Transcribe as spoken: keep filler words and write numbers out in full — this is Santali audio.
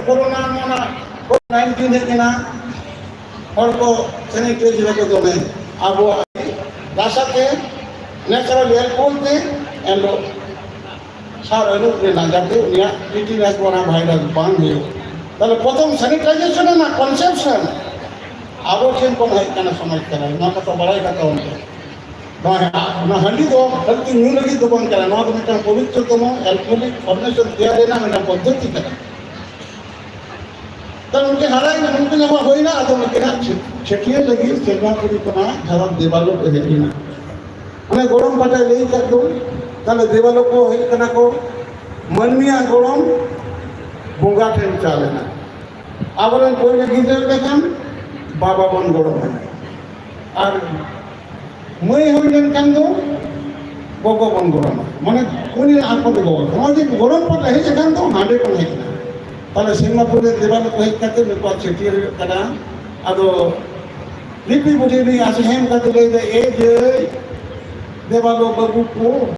ᱠᱳᱨᱳᱱᱟ ᱱᱚᱣᱟ ᱠᱳᱵᱷᱤᱰ ᱱᱟᱭᱤᱱᱴᱤᱱ ᱦᱮᱡ ᱮᱱᱟ, ᱦᱚᱲ ᱠᱚ ᱥᱮᱱᱤᱴᱟᱭᱤᱡᱽ ᱨᱮᱠᱚ ᱫᱚᱢᱮ᱾ ᱟᱵᱚᱣᱟᱜ ᱨᱟᱥᱟ ᱛᱮ, ᱱᱮᱪᱟᱨᱟᱞ ᱮᱞᱠᱳᱦᱚᱞ ᱛᱮ ᱮᱱᱦᱤᱞᱳᱜ ᱥᱟᱨ ᱟᱹᱨᱩᱵ ᱨᱮᱱᱟᱜ, ᱡᱟᱛᱮ ᱩᱱᱤᱭᱟᱜ ᱴᱤᱴᱤᱱᱟᱥ ᱠᱳᱨᱳᱱᱟ ᱵᱷᱟᱭᱨᱟᱥ ᱵᱟᱝ ᱦᱩᱭᱩᱜ᱾ ᱛᱟᱦᱞᱮ ᱯᱨᱚᱛᱷᱚᱢ ᱥᱮᱱᱤᱴᱟᱭᱡᱮᱥᱚᱱ ᱨᱮᱱᱟᱜ ᱠᱚᱱᱥᱮᱯᱥᱚᱱ ᱟᱵᱚ ᱴᱷᱮᱱ ᱠᱷᱚᱱ ᱦᱮᱡ ᱠᱟᱱᱟ, ᱥᱚᱢᱟᱡᱽ ᱠᱟᱱᱟ, ᱱᱚᱣᱟ ᱠᱟᱛᱷᱟ ᱵᱟᱲᱟᱭ ᱠᱟᱛᱮ ᱚᱱᱛᱮ ᱱᱚᱣᱟ, ᱱᱚᱣᱟ ᱦᱟᱺᱰᱤ ᱫᱚ ᱠᱷᱟᱹᱞᱤ ᱧᱩ ᱞᱟᱹᱜᱤᱫ ᱫᱚ ᱵᱟᱝ ᱠᱟᱱᱟ, ᱱᱚᱣᱟ ᱫᱚ ᱢᱤᱫᱴᱟᱝ ᱯᱚᱵᱤᱛᱨᱚᱛᱚᱢᱚ ᱮᱞᱠᱳᱦᱚᱞᱤᱠ ᱯᱷᱚᱨᱢᱮᱥᱚᱱ ᱛᱮᱭᱟᱨ ᱨᱮᱱᱟᱜ ᱢᱤᱫᱴᱟᱝ ᱯᱚᱫᱽᱫᱷᱚᱛᱤ ᱠᱟᱱᱟ᱾ ᱛᱟᱦᱞᱮ ᱩᱱᱠᱤᱱ ᱦᱟᱨᱟᱭᱮᱱᱟ, ᱩᱱᱠᱤᱱ ᱟᱵᱚ ᱦᱩᱭᱱᱟ, ᱟᱫᱚ ᱩᱱᱠᱤᱱᱟᱜ ᱪᱷᱟᱹ-, ᱪᱷᱟᱹᱴᱭᱟᱹᱨ ᱞᱟᱹᱜᱤᱫ ᱥᱮᱨᱢᱟᱯᱩᱨᱤ ᱠᱷᱚᱱᱟᱜ ᱫᱷᱚᱨᱚᱢ ᱫᱮᱵᱟᱞᱳᱠ ᱮ ᱦᱮᱡ ᱮᱱᱟ᱾ ᱚᱱᱮ ᱜᱚᱲᱚᱢ ᱯᱟᱴᱟᱭ ᱞᱟᱹᱭ ᱟᱠᱟᱫ ᱫᱚ, ᱛᱟᱦᱞᱮ ᱫᱮᱵᱟᱞᱳᱠ ᱠᱚ ᱦᱮᱡ ᱠᱟᱱᱟ ᱠᱚ, ᱢᱟᱹᱱᱢᱤᱭᱟᱜ ᱜᱚᱲᱚᱢ ᱵᱚᱸᱜᱟ ᱴᱷᱮᱱ ᱪᱟᱞ ᱮᱱᱟ᱾ ᱟᱵᱚᱨᱮᱱ ᱯᱳᱭᱞᱳ ᱜᱤᱫᱽᱨᱟᱹ ᱞᱮᱠᱷᱟᱱ ᱵᱟᱵᱟ ᱵᱚᱱ ᱜᱚᱲᱚᱢ ᱟᱭᱟ᱾ ᱟᱨ ᱢᱟᱹᱭ ᱦᱩᱭ ᱞᱮᱱᱠᱷᱟᱱ ᱫᱚ ᱜᱚᱜᱚ ᱵᱚᱱ ᱜᱚᱲᱚᱢᱟ, ᱢᱟᱱᱮ ᱩᱱᱤ ᱟᱠᱚ ᱫᱚ ᱜᱚᱲᱚᱢ ᱯᱟᱴᱟ ᱦᱮᱡ ᱟᱠᱟᱱ ᱫᱚ ᱦᱟᱸᱰᱮ ᱠᱷᱚᱱ ᱦᱮᱡ ᱮᱱᱟ᱾ ᱛᱟᱦᱞᱮ ᱥᱮᱨᱢᱟ ᱯᱩᱨᱤ ᱫᱮᱵᱟᱞᱳᱠ ᱦᱮᱡ ᱠᱟᱛᱮ ᱱᱩᱠᱩᱣᱟᱜ ᱪᱷᱟᱹᱴᱭᱟᱹᱨ ᱦᱩᱭᱩᱜ ᱠᱟᱱᱟ᱾ ᱟᱫᱚ ᱞᱤᱯᱤ ᱵᱩᱰᱷᱤ ᱱᱩᱭ ᱟᱥᱮ ᱦᱮᱢ ᱠᱟᱛᱮ ᱞᱟᱹᱭ ᱫᱟ, "ᱮ ᱡᱟᱹᱭ ᱫᱮᱵᱟᱞᱳᱠ ᱵᱟᱹᱵᱩ ᱠᱚ,